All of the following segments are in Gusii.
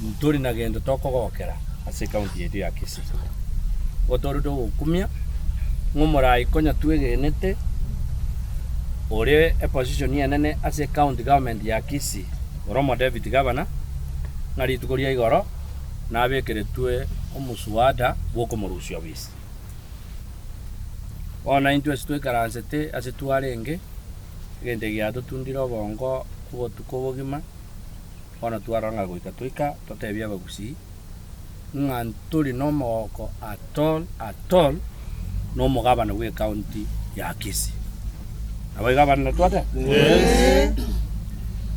Ntori na gento tokogokera ase ekaunti yaito ya Kisii. Igo tore togokumia ng'a omorai konya twegenete ore eposition enene ase ecounty government ya Kisii ore omo deputy governor ng'a rituko ria igoro nabekeretwe omoswada bw'okomorusia obisi. Bono naintwe ase twaikaransete ase twarenge, egento eke giatotundire obongo obotuko obogima. Bono twarora ng'a goika toika totebie abagusii ng'a ntori nomogoko at all at all na omogabana bwe ecounty ya Kisii. Nabo igo abana twateba?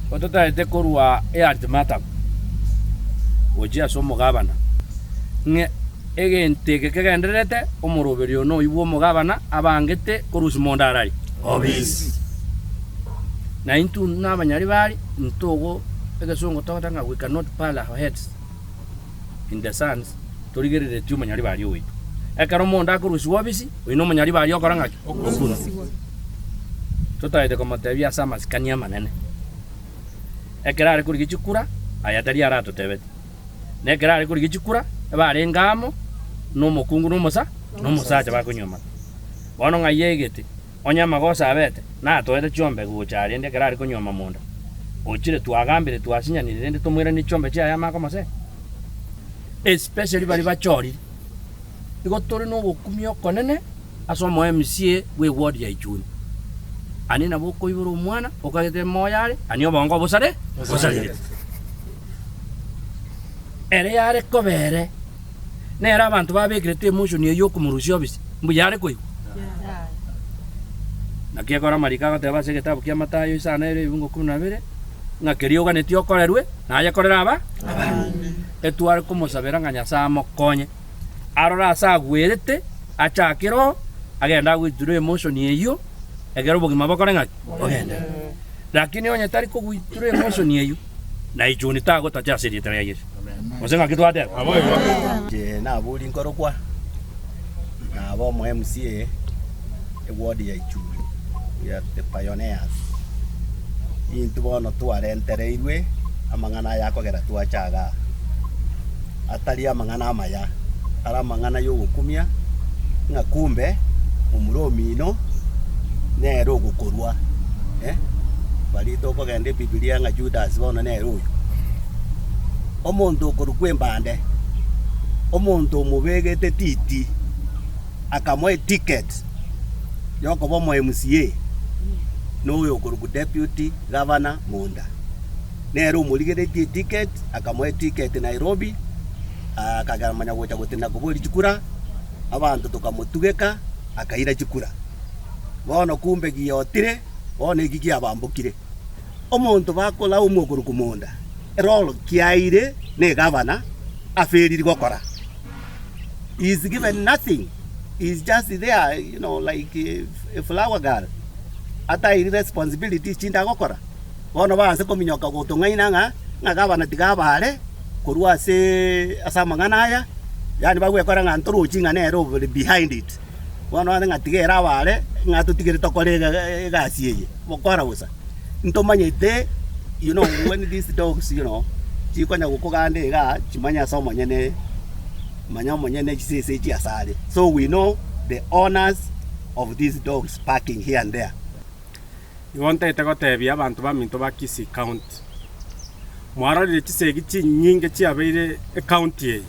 Igo totaete korwa eultimatum gochia ase omogabana ng'a egento eke kegendererete omoroberio one oyio bwa omogabana abangete korusia monto arari obisi. Na intwe buna abanyaribari ntogo egesongo togoteba ng'a we cannot bury our heads in the sands torigereretie omonyaribari ogoitwa. Ekero omonto akorusiwa obisi, oyio nomonyaribari okora ng'aki? Okunwa. Totaete komotebia ase amasikani amanene. Ekero are korigia chikura, aya tari aratotebeti. Na ekero are korigia chikura, ebarenge amo nomokungu na omosa na omosacha bakonyuomana. Bono ng'ai yaigete? Onye amagoso abete, natoete chiombe gocha arende ekero are konyuoma monda. Ochire twagambire twasinyanire rende tomoiranie chiombe chiaye amanye komosee? Especially baria bachorire. Igo tore nogokumia okonene ase omo MCA bwe ward ya Ichuni. Ani nabo okoibora omwana okagete moyo are, ani obongo obosare bosarire. Ere yare koba ere, nere abanto babekerete emotion eyio yokomorusia obisi, mbuya are koigwa? Naki ekero amariko agoteba ase egetabu kia Mathayo isano ere ebibungo kumi na bibere, ng'a keria oganetie okorerwe, naye korera aba abande. Etware komosabera ng'a Nyasae amokonye, arore ase agwerete, achakere oo, agende agoiture emotion eyio, ekero obogima bokore ng'aki? Bogenderere. Lakini onye tari kogoitura emotion eyio, na ichuni tagotacha ase erieta ria Yeso. Gose ng'aki twateba? Inche nabori nkorokwa, naba omo MCA eward ya Ichuni, we are the pioneers. Intwe bono twarentereirwe amang'ana aya akogera twacha igaa, atari amang'ana amaya, are amang'ana ya ogokumia ng'a kumbe omura omino nere ogokorwa eh, baria tokogenda ebibilia ng'a Judas bono nere oyo. Omonto okorokwa embande, omonto omobegete titi, akamoa eticket yokoba omo MCA, noyo okorokwa deputy governor Monda. Nere omorigeretie eticket, akamoa eticket Nairobi, akagamanya gocha gotenena koboria chikura, abanto tokamotugeka, akaira chikura. Bono kumbe giotire, bono eki kiabambokire. Omonto bakolaumu okorokwa Monda, erole kiaire negavana aferiri gokora. He is given nothing, he is just there you know like a flower girl, atairi responsibilities chinde agokora. Bono baanse kominyoka gotong'aina ng'a ng'a gavana tiga abare korwa ase ase amang'ana aya, yaani bagwekora ng'a ntorochi ng'a nere ore behind it. Bono are ng'a tiga ere abare ng'a totigere tokore egasi eye, gokora bosa. Ntomanyete you know when these dogs you know chikonya gokoganda igaa chimanye ase omonyene manya omonyene chisese echi ase are. So we know the owners of these dogs barking here and there. Igo ntaete gotebia abanto baminto ba Kisii County, mwarorire chisegi chinyinge chiabeire ecounty eye.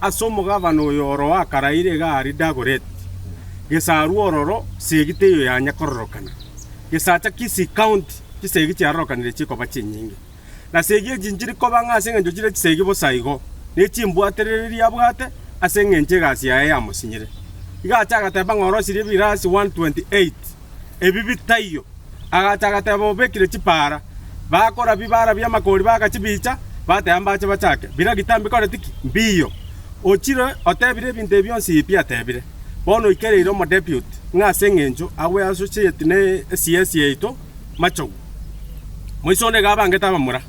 Ase omogavana oyo oro akaraire iga aria Dagoretti, gesarwa ororo segi teiyo yanya kororokana. Gesacha Kisii County chisegi chiarorokanire chikoba chinyinge. Na segi echi nchiri koba ng'a ase engencho chire chisegi bosa igo, ne chimbwatereri abwate ase engencho egasi yaye yamosinyire. Iga acha agateba ng'a orosirie ebirasi 128. Ebibi taiyo. Agacha agateba obekire chipaara, bakora bibaara bi'amakori baaka chibicha, bateba mbache bachake. Biragita mbikoreti ki? Mbiyo. Ochire otebire ebinto ebi bionsi pi atebire. Bono oikereire omodeputy ng'a ase eng'encho agwe associate ne CS yaito Machogu. Moise onde iga abangete abamura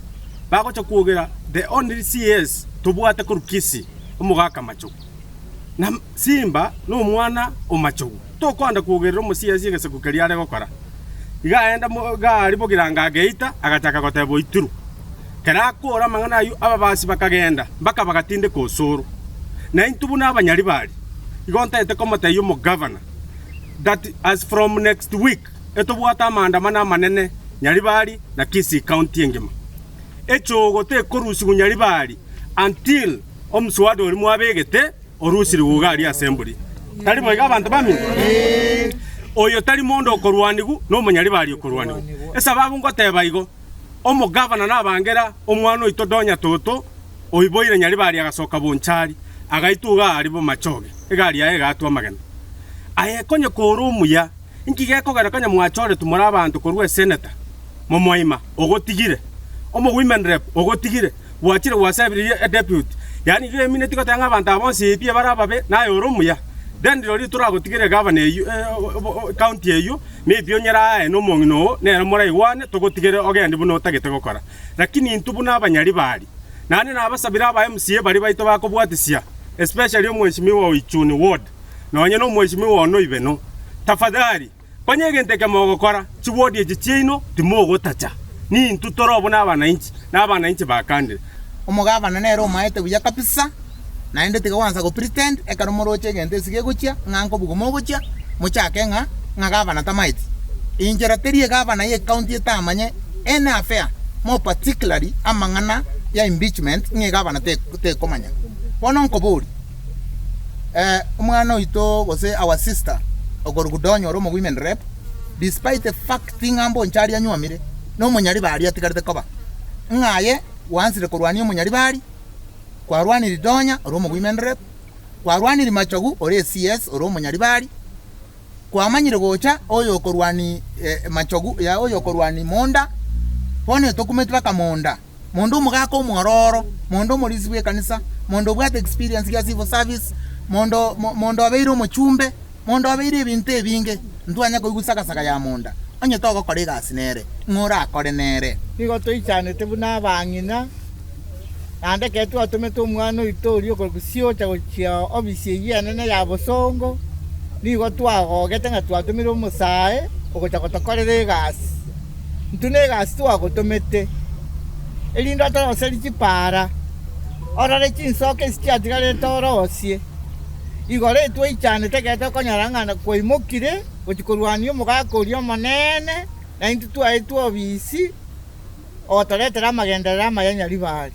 bagocha kwogera the only CS tobwate korwa Kisii omogaka Machogu. Na Simba nomwana o Machogu. Tokoenda kwogerera omosiasi egesaku keria are gokora. Iga aenda iga aria bogiranga ageita, agachaka goteba oitirwe. Kera akora amang'ana ayio ababasi bakagenda mpaka bagatindeka osoro. Na intwe buna abanyaribari, igo ntagete komotebia omogavana that as from next week etobwate amaandamano amanene Nyaribari na Kisii County engima. Echogo tekorusigwa Nyaribari until omswada oria mwabegete orusirigwe iga aria assembly. Tari boigo abanto baminto? Oyo tari monto okorwanigwa na omonyaribari okorwanigwa. Esababu ngoteba igo, Omogavana nabangera omwana oito Donya Toto oiboire Nyaribari agasoka Bonchari agaitwa iga aria Bomachoge egari yaye egatwa amagena. Aye konye kore omuya, inki gekogera konya mwachoretwe more abanto korwa eseneta, momoima, ogotigire, omowomen rep ogotigire, gwachire gwasebirie edeputy, yaani iga emineti goteba ng'a abanto aba bonsi pi bare ababe naye ore omuya, then rirorio toragotigere egavana eyio ecounty eyio. Maybe onyare aye na omong'ina oo nere moraigwane togotigere ogende buna otagete gokora. Lakini intwe buna abanyaribari, naende nabasabire aba MCA baria baito bakobwatisia, especially omweshimiwa o Ichuni ward, nonye na omweshimiwa one Oibeno, tafadhali konya egento eke mogokora, chiward echi chiaino timogotacha. Nintwe tore buna abanainchi, na abanainchi bakandire. Omogavana nere omaete buya kabisa, naende tiga gwansa go pretend ekero moroche egento ase gegochia ng'a nkobuguma ogochia, mochake ng'a ng'a gavana tamaeti. Inchera teri egavana ye ecounty etamanye any affair, more particularly amang'ana ya impeachment ng'a egavana tekomanya. Bono nkoborie, omwana oito gose our sister okorokwa Donya ore omo women rep, despite the fact ng'a Mbonchari anywomire, na omonyaribari atigarete koba, ng'a aye gwansire korwania omonyaribari, Kwarwanirie Donya ore omogwimendereri, kwarwanirie Machogu ore eCS ore omonyaribari, kwamanyire gocha oyokorwani Machogu ya oyokorwani Monda, bono etokumeti baka Monda, Monda omogaka omwororo, Monda omorisia bw'ekanisa, Monda obwate experience gia civil service, Monda Monda obeire omochumbe, Monda obeire ebinto ebinge, ntwanya koigwa sagasaga ya Monda, onye togokora egasi nere, ng'o orakore nere? Nigo toichanete buna abang'ina, naende ekero twatomete omwana oito oria okorokwa Siocha gochia obisi eyio enene ya bosongo, nigo twagogete ng'a twatomire omosae ogocha gotokorera egasi. Intwe negasi twagotomete, erinde otoroserie chipaara, orore chinsoko esi chiatigarete orosie. Igoro etwaichanete ekero tokonyora ng'a kwaimokire gochia korwania omogaka oria omonene, na intwe twaetwe obisi ogotoretera amagenderero amaya Nyaribari.